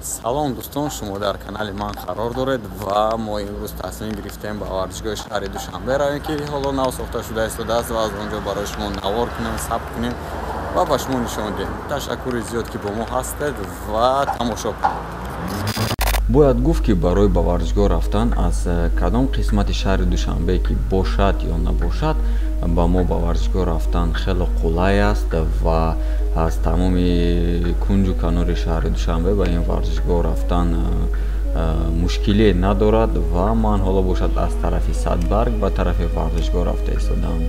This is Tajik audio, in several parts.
Салом дӯстон, шумо дар канали ман қарор доред ва мо имрӯз тасмим гирифтем ба варзишгоҳи шаҳри Душанбе равем, ки ҳоло нав сохта шуда истодааст ва аз он ҷо барои шумо навор кунем, сабт кунем ва ба шумо нишон диҳем. Ташаккури зиёд, ки бо мо ҳастед ва тамошо кунед. Бояд гуфт, ки барои ба варзишгоҳ рафтан аз кадом қисмати шаҳри Душанбе ки бошад ё набошад, ба мо ба варзишгоҳ рафтан хеле қулай аст ва аз тамоми кунҷу канори шаҳри Душанбе ба ин варзишгоҳ рафтан мушкиле надорад ва ман ҳоло бошад аз тарафи Садбарг ба тарафи варзишгоҳ рафта истодам.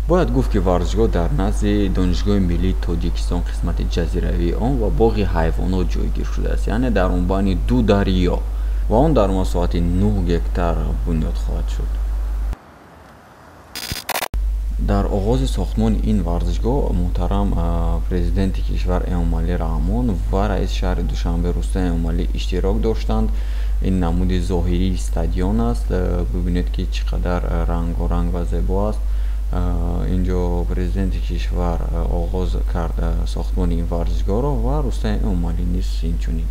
Бояд гуфт, ки варзишгоҳ дар назди Донишгоҳи миллии Тоҷикистон, қисмати ҷазиравии он ва боғи ҳайвонот ҷойгир шудааст, яъне дар умбани ду дарё, ва он дар масоҳати 9 гектар бунёд хоҳад шуд. Дар оғози сохтмони ин варзишгоҳ муҳтарам президенти кишвар Эмомалӣ Раҳмон ва раиси шаҳри Душанбе Рустам Эмомалӣ иштирок доштанд. Ин намуди зоҳирии стадион аст. Бибинед, ки чӣ қадар рангоранг ва зебо аст. Инҷо президенти кишвар оғоз кард сохтмони ин варзишгоҳро ва Рустам Эмомалӣ низ инчунин.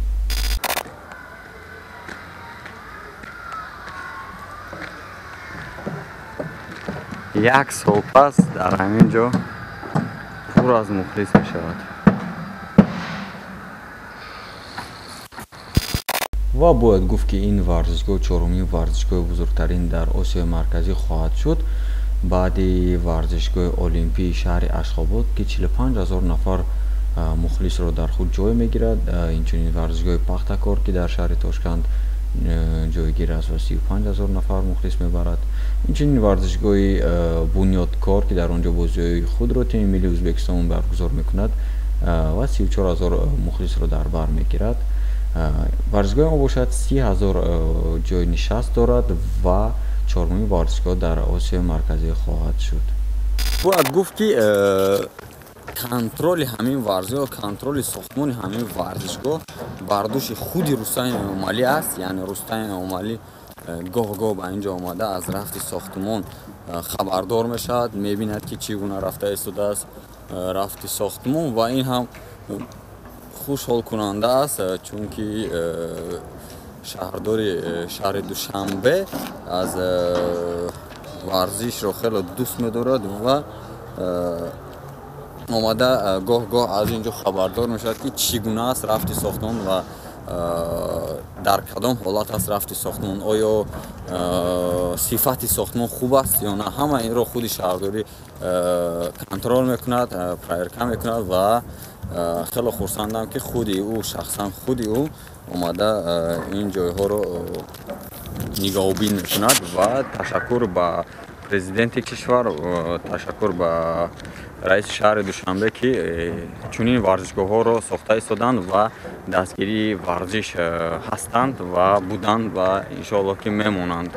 Як сол пас дар ҳамин ҷо пур аз мухлис мешавад. Ва бояд гуфт, ки ин варзишгоҳ чорумин варзишгоҳи бузургтарин дар Осиёи Марказӣ хоҳад шуд, баъди варзишгоҳи Олимпии шаҳри Ашхобод, ки 45 ҳазор нафар мухлисро дар худ ҷой мегирад, инчунин варзишгоҳи Пахтакор, ки дар шаҳри Тошканд ҷойгир аст ва 35 ҳазор нафар мухлис мебарад, инчунин варзишгоҳи Бунёдкор, ки дар он ҷо бозиҳои худро тими миллии Ӯзбекистон баргузор мекунад ва 34 ҳазор мухлисро дар бар мегирад. Варзишгоҳи мо бошад 30 ҳазор ҷойи нишаст дорад ва чорумин варзишгоҳ дар Осиёи Марказӣ хоҳад шуд. Бояд гуфт, ки контроли ҳамин варзишгоҳ, контроли сохтмони ҳамин варзишгоҳ бар дӯши худи Рустам Эмомалӣ аст. Яъне Рустам Эмомалӣ гоҳ-гоҳ ба ин ҷо омада аз рафти сохтмон хабардор мешавад, мебинад, ки чӣ гуна рафта истодааст рафти сохтмон, ва ин ҳам хушҳолкунанда аст, чунки шаҳрдори шаҳри Душанбе аз варзишро хеле дӯст медорад ва омада гоҳ-гоҳ аз ин ҷо хабардор мешавад, ки чӣ гуна аст рафти сохтмон ва дар кадом ҳолат аст рафти сохтмон, оё сифати сохтмон хуб аст ё на. Ҳама инро худи шаҳрдорӣ контрол мекунад, проверка мекунад ва хеле хурсандам, ки худи ӯ, шахсан худи ӯ омада ин ҷойҳоро нигоҳубин мекунад. Ва ташаккур ба президенти кишвар, ташаккур ба раиси шаҳри Душанбе, ки чунин варзишгоҳҳоро сохта истоданд ва дастгирии варзиш ҳастанд ва буданд ва иншоаллоҳ, ки мемонанд.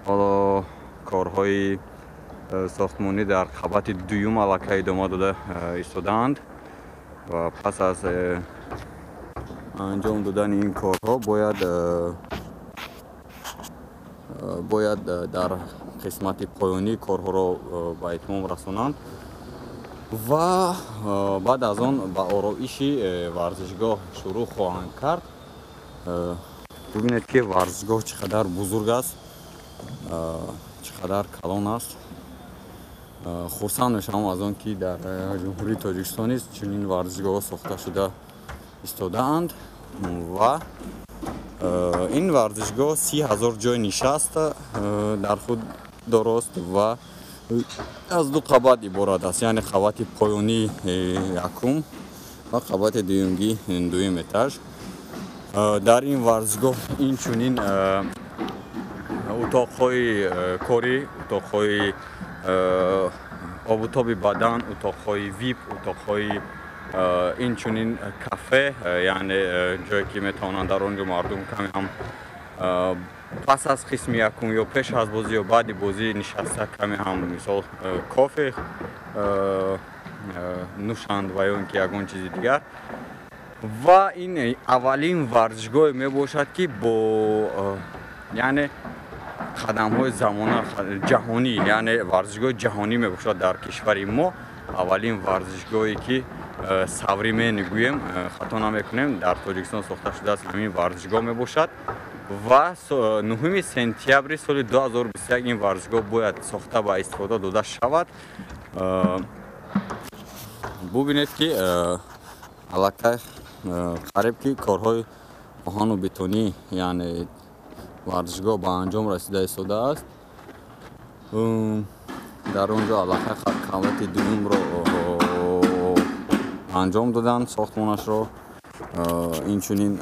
Ҳоло корҳои сохтмонӣ дар қабати дуюм аллакай идома дода истодаанд ва пас аз анҷом додани ин корҳо бояд дар қисмати поёнии корҳоро ба итмом расонанд ва баъд аз он ба ороиши варзишгоҳ шурӯъ хоҳанд кард. Бибинед, ки варзишгоҳ чӣ қадар бузург аст, чӣ қадар калон аст. Хурсанд мешавам аз он, ки дар Ҷумҳурии Тоҷикистон низ чунин варзишгоҳҳо сохта шуда истодаанд ва ин варзишгоҳ 30 ҳазор ҷойи нишаст дар худ дорост ва аз ду қабат иборат аст, яъне қабати поёнии якум ва қабати дуюмги, дуюм этаж. Дар ин варзишгоҳ инчунин утоқҳои корӣ, утоқҳои обутоби бадан, утоқҳои вип, утоқҳои, инчунин кафе, яъне ҷое ки метавонанд дар он ҷо мардум каме ҳам пас аз қисми якум ё пеш аз бозӣ ё баъди бозӣ нишаста, каме ҳам, мисол, кофе нӯшанд ва ё ин ки ягон чизи дигар. Ва ин аввалин варзишгоҳе мебошад, ки бо, яъне, қадамҳои замона ҷаҳонӣ, яъне варзишгоҳи ҷаҳонӣ мебошад. Дар кишвари мо аввалин варзишгоҳе ки современный гӯем, хато намекунем, дар Тоҷикистон сохта шудааст, ҳамин варзишгоҳ мебошад. Ва 9 сентябри соли 2021 ин варзишгоҳ бояд сохта ба истифода дода шавад. Бубинед, ки аллакай қариб ки корҳои оҳану бетонӣ, яъне варзишгоҳ, ба анҷом расида истодааст. Дар он ҷо аллакай қабати дуюмро анҷом доданд, сохтмонашро. Инчунин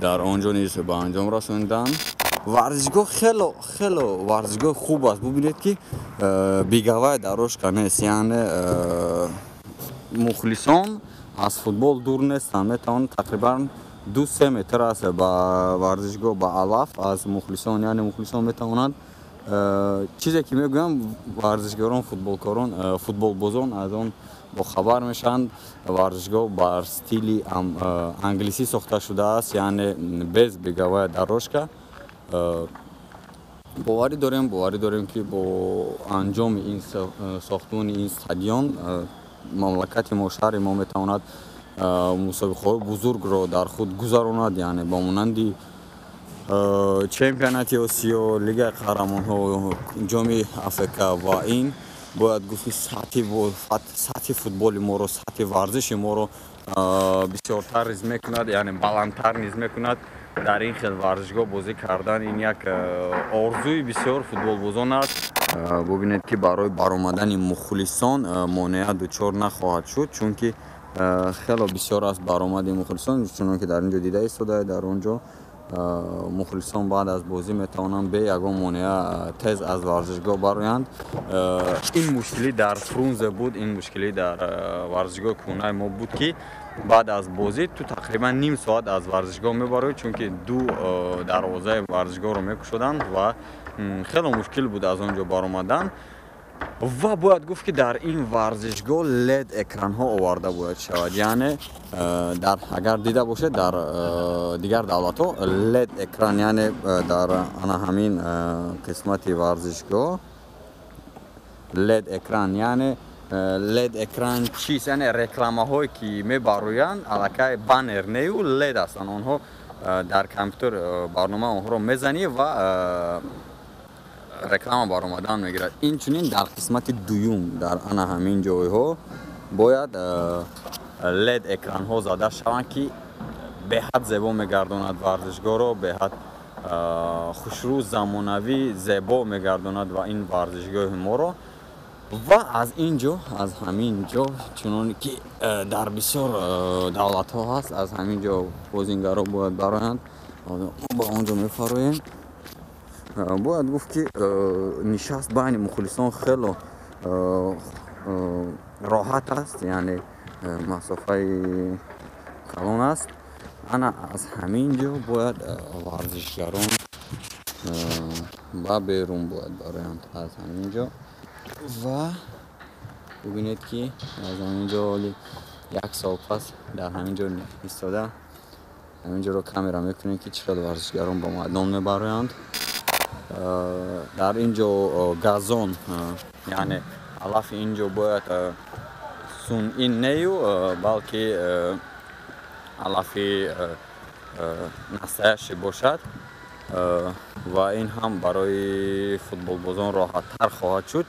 дар он ҷо низ ба анҷом расониданд. Варзишгоҳ хело хело варзишгоҳи хуб аст. Бубинед, ки беговая дорожка нест, яъне мухлисон аз футбол дур нестанд, метавонанд, тақрибан 2-3 метр аст ба варзишгоҳ, ба алаф аз мухлисон, яъне мухлисон метавонанд, чизе ки мегӯям, варзишгарон, футболкорон, футболбозон аз он бохабар мешаванд. Варзишгоҳ бар стили англисӣ сохта шудааст, яъне без беговая дорожка. Боварӣ дорем, ки бо анҷоми ин сохтмони ин стадион мамлакати мо, шаҳри мо метавонад мусобиқаҳои бузургро дар худ гузаронад, яъне ба монанди чемпионати Осиё, Лигаи қаҳрамонҳо, Ҷоми АФК. Ва ин бояд гуфт, ки сатҳи футболи моро, сатҳи варзиши моро бисёртар низ мекунад, яъне баландтар низ мекунад. Дар ин хел варзишгоҳ бозӣ кардан ин як орзуи бисёр футболбозон аст. Бубинед, ки барои баромадани мухлисон монеа дучор нахоҳад шуд, чунки хело бисёр аст баромади мухлисон, чунон ки дар ин ҷо дида истодаед. Дар он ҷо мухлисон баъд аз бозӣ метавонанд бе ягон монеа тез аз варзишгоҳ бароянд. Ин мушкилӣ дар Фрунзе буд, ин мушкилӣ дар варзишгоҳи кӯҳнаи мо буд, ки баъд аз бозӣ ту тақрибан ним соат аз варзишгоҳ мебароӣ, чунки ду дарвозаи варзишгоҳро мекушоданд ва хело мушкил буд аз он ҷо баромадан. Ва бояд гуфт, ки дар ин варзишгоҳ лед экранҳо оварда бояд шавад, яъне агар дида бошед, дар дигар давлатҳо лед экран, яъне дар ана ҳамин қисмати варзишгоҳ лед экран. Яъне лед экран чист? Яъне рекламаҳое ки мебароянд, аллакай баннер нею, лед ҳастанд онҳо. Дар компютер барнома онҳоро мезанӣ ва реклама баромадан мегирад. Инчунин дар қисмати дуюм, дар ана ҳамин ҷойҳо бояд лед экранҳо зада шаванд, ки беҳад зебо мегардонад варзишгоҳро, беҳад хушрӯ, замонавӣ, зебо мегардонад ва ин варзишгоҳи моро. Ва аз ин ҷо, аз ҳамин ҷо, чуноне ки дар бисёр давлатҳо ҳаст, аз ҳамин ҷо бозингаро бояд бароянд. Ба он ҷо мефароем. Бояд гуфт, ки нишаст байни мухлисон хело роҳат аст, яъне масофаи калон аст. Ана аз ҳамин ҷо бояд варзишгарон ба берун бояд бароянд аз ҳамин ҷо. Ва бубинед, ки аз ҳамин ҷо ҳоли як сол пас дар ҳамин ҷо истода, ҳамин ҷоро камера мекунем, ки чӣ хел варзишгарон ба майдон мебароянд. Дар ин ҷо газон, яъне алафи ин ҷо бояд сунъӣ нею, балки алафи настоящий бошад ва ин ҳам барои футболбозон роҳаттар хоҳад шуд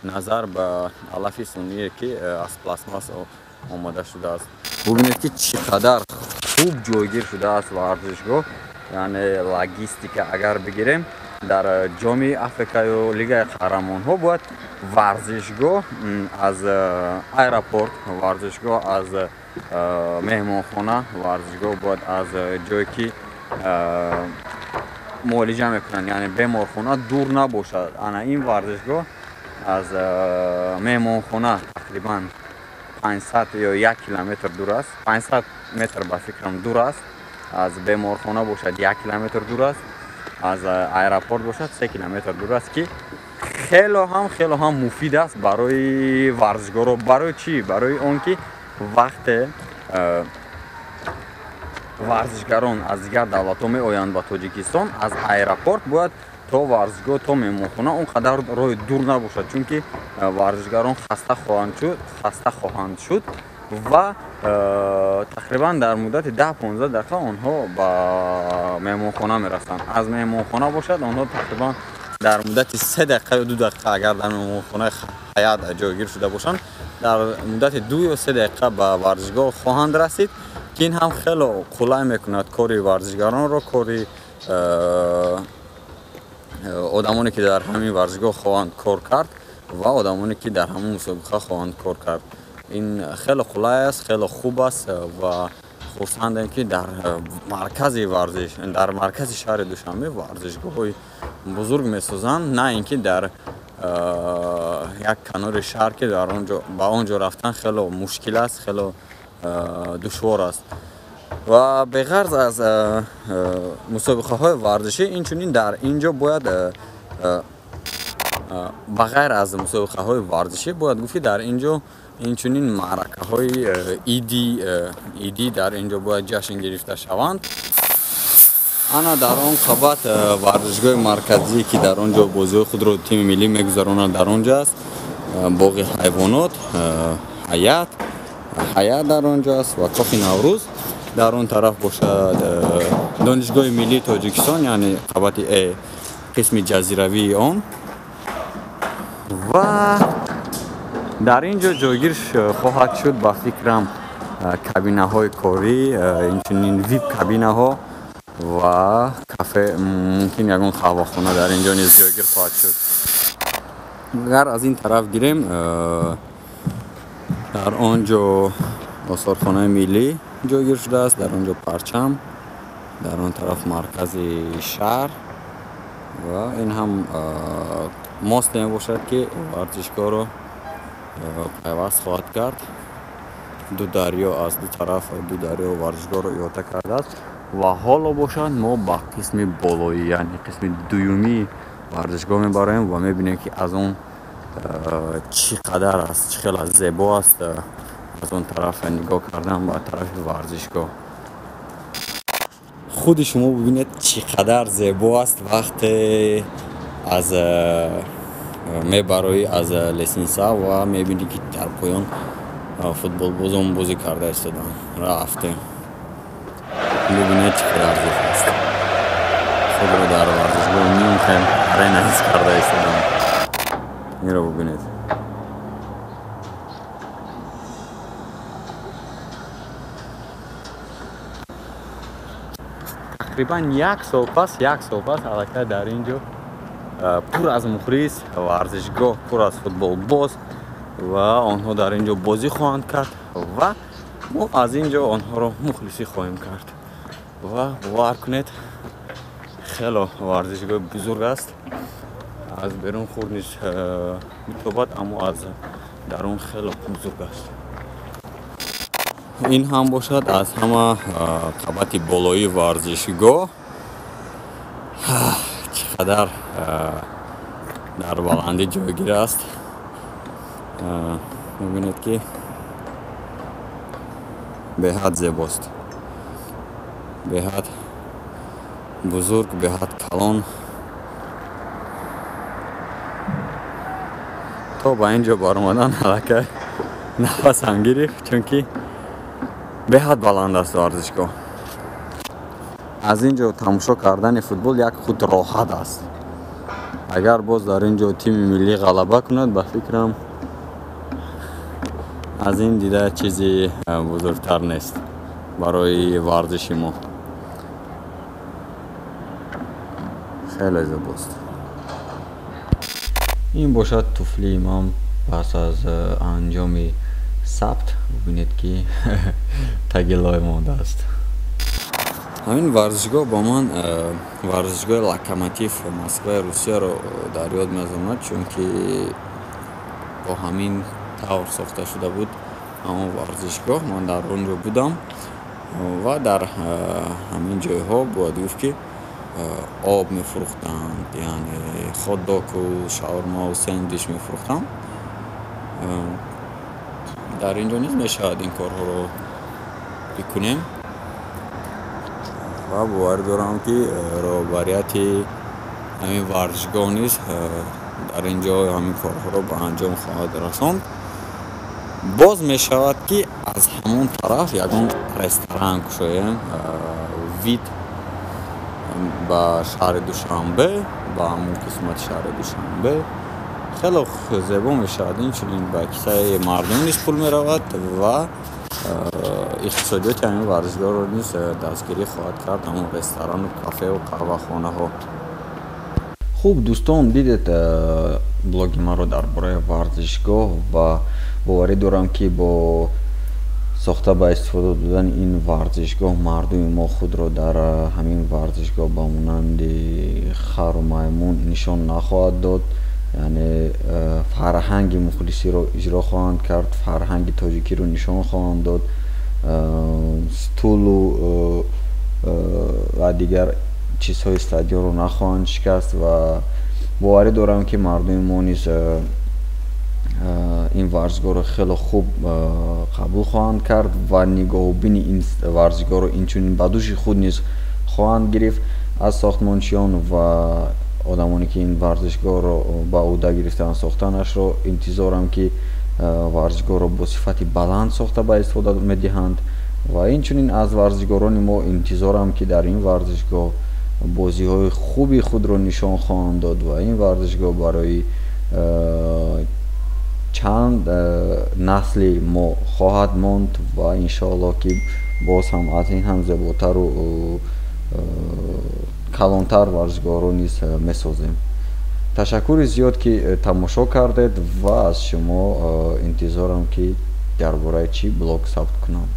назар ба алафи сунъие, ки аз пластмасс омода шудааст. Бубинед, ки чӣ қадар хуб ҷойгир шудааст варзишгоҳ, яъне логистика агар бигирем. Дар Ҷоми Африка ё Лигаи қаҳрамонҳо бояд варзишгоҳ аз аэропорт, варзишгоҳ аз меҳмонхона, варзишгоҳ бояд аз ҷое ки муолиҷа мекунанд, яъне беморхона дур набошад. Ана ин варзишгоҳ аз меҳмонхона тақрибан 500 ё 1 километр дур аст, 500 метр ба фикрам дур аст. Аз беморхона бошад 1 километр дур аст, аз аэропорт бошад 3 километр дур аст, ки хело ҳам муфид аст барои варзишгоҳро. Барои чӣ? Барои он ки вақте варзишгарон аз дигар давлатҳо меоянд ба Тоҷикистон, аз аэропорт бояд то варзишгоҳ, то меҳмонхона он қадар роҳи дур набошад, чунки варзишгарон хаста хоҳанд шуд ва тақрибан дар муддати 10-15 дақиқа онҳо ба меҳмонхона мерасанд. Аз меҳмонхона бошад онҳо тақрибан дар муддати 3 дақиқа ё 2 дақиқа, агар дар меҳмонхонаи Ҳаят ҷойгир шуда бошанд, дар муддати 2 ё 3 дақиқа ба варзишгоҳ хоҳанд расид, ки ин ҳам хело қулай мекунад кори варзишгаронро, кори одамоне ки дар ҳамин варзишгоҳ хоҳанд кор кард ва одамоне ки дар ҳамон мусобиқа хоҳанд кор кард. Ин хеле қулай аст, хеле хуб аст ва хурсандем ки дар маркази варзиш, дар маркази шаҳри Душанбе варзишгоҳҳои бузург месозанд, на ин ки дар як канори шаҳр, ки дар онҷо ба онҷо рафтан хеле мушкил аст, хеле душвор аст. Ва беғарз аз мусобиқаҳои варзишӣ, инчунин дар ин ҷо бояд ба ғайр аз мусобиқаҳои варзишӣ бояд гуфт, ки дар ин ҷо инчунин маъракаҳои идӣ дар ин ҷо бояд ҷашн гирифта шаванд. Ана дар он қабат варзишгоҳи марказӣ, ки дар он ҷо бозиҳои худро тими миллӣ мегузаронад, дар он ҷо аст боғи ҳайвонот, ҳаят дар он ҷо аст ва кохи Наврӯз. Дар он тараф бошад Донишгоҳи миллии Тоҷикистон, яъне қабати қисми ҷазиравии он. Ва дар ин ҷо ҷойгир хоҳад шуд ба фикрам кабинаҳои корӣ, инчунин вип кабинаҳо ва кафе, мумкин ягон қаҳвахона дар ин ҷо низ ҷойгир хоҳад шуд. Агар аз ин тараф гирем, дар он ҷо осорхонаи миллӣ ҷойгир шудааст, дар он ҷо парчам, дар он тараф маркази шаҳр ва ин ҳам мост мебошад, ки варзишгоҳро пайваст хоҳад кард. Ду дарё аз ду тараф, ду дарё варзишгоҳро иҳота кардааст. Ва ҳоло бошад мо ба қисми болоӣ, яъне қисми дуюмии варзишгоҳ мебароем ва мебинем, ки аз он чӣ қадар аст, чӣ хела зебо аст аз он тараф нигоҳ кардан ба тарафи варзишгоҳ. Худи шумо бибинед чӣ қадар зебо аст вақте аз мебароӣ аз лесница ва мебинӣ, ки дар поён футболбозон бозӣ карда истоданд. Рафтем, бибинед чӣ қадар зебо аст. Худро дар варзишгоҳи Мюнхен арена ҳис карда истодам. Инро бибинед. Тақрибан як сол пас аллакай дар ин ҷо пур аз мухлис, варзишгоҳ пур аз футболбоз ва онҳо дар ин ҷо бозӣ хоҳанд кард ва мо аз ин ҷо онҳоро мухлисӣ хоҳем кард. Ва бовар кунед, хело варзишгоҳи бузург аст. Аз берун хурд низ метобад, аммо аз дарун хело бузург аст. Ин ҳам бошад аз ҳама қабати болоии варзишгоҳ. Чӣ қадар дар баландӣ ҷойгир аст. Мебинед, ки беҳад зебост, беҳад бузург, беҳад калон. То ба ин ҷо баромадан аллакай нафасам гирифт, чунки беҳад баланд аст варзишгоҳ. Аз ин ҷо тамошо кардани футбол як худ роҳат аст. Агар боз дар ин ҷо тими миллӣ ғалаба кунад, ба фикрам аз ин дида чизи бузургтар нест барои варзиши мо. Хеле зебост. Ин бошад туфлии ман пас аз анҷоми сабт. Бубинед, ки таги лой мондааст. Ҳамин варзишгоҳ ба ман варзишгоҳи «Локомотив» Москваи Русияро дар ёд мезанад, чунки бо ҳамин тавр сохта шуда буд ҳамон варзишгоҳ. Ман дар он ҷо будам ва дар ҳамин ҷойҳо, бояд гуфт, ки об мефурӯхтанд, яъне хот-догу шаурмаву сендвич мефурӯхтанд. Дар ин ҷо низ мешавад ин корҳоро бикунем ва боварӣ дорам, ки роҳбарияти ҳамин варзишгоҳ низ дар ин ҷо ҳамин корҳоро ба анҷом хоҳад расонд. Боз мешавад, ки аз ҳамон тараф ягон ресторан кушоем, вид ба шаҳри Душанбе, ба ҳамон қисмати шаҳри Душанбе хеле зебо мешавад. Инчунин ба кисаи мардум низ пул меравад ва иқтисодиёти ҳамин варзишгоҳро низ дастгирӣ хоҳад кард ҳамон ресторану кафеу қаҳвахонаҳо. Хуб, дӯстон, дидед блоги маро дар бораи варзишгоҳ ва боварӣ дорам, ки бо сохта ба истифода додани ин варзишгоҳ мардуми мо худро дар ҳамин варзишгоҳ ба монанди хару маймун нишон нахоҳад дод, яъне фарҳанги мухлисиро иҷро хоҳанд кард, фарҳанги тоҷикиро нишон хоҳанд дод. Стулу ва дигар чизҳои стадионро нахоҳанд шикаст ва боварӣ дорам, ки мардуми мо низ ин варзишгоҳро хеле хуб қабул хоҳанд кард ва нигоҳубини ин варзишгоҳро инчунин ба дӯши худ низ хоҳанд гирифт. Аз сохтмончиён ва одамоне, ки ин варзишгоҳро ба ӯҳда гирифтаанд сохтанашро, интизорам, ки варзишгоҳро бо сифати баланд сохта ба истифода медиҳанд ва инчунин аз варзишгорони мо интизорам, ки дар ин варзишгоҳ бозиҳои хуби худро нишон хоҳанд дод ва ин варзишгоҳ барои чанд насли мо хоҳад монд ва иншоаллоҳ, ки боз ҳам аз ин ҳам зеботару калонтар варзишгоҳро низ месозем. Ташаккури зиёд, ки тамошо кардед, ва аз шумо интизорам, ки дар бораи чӣ блог сабт кунам.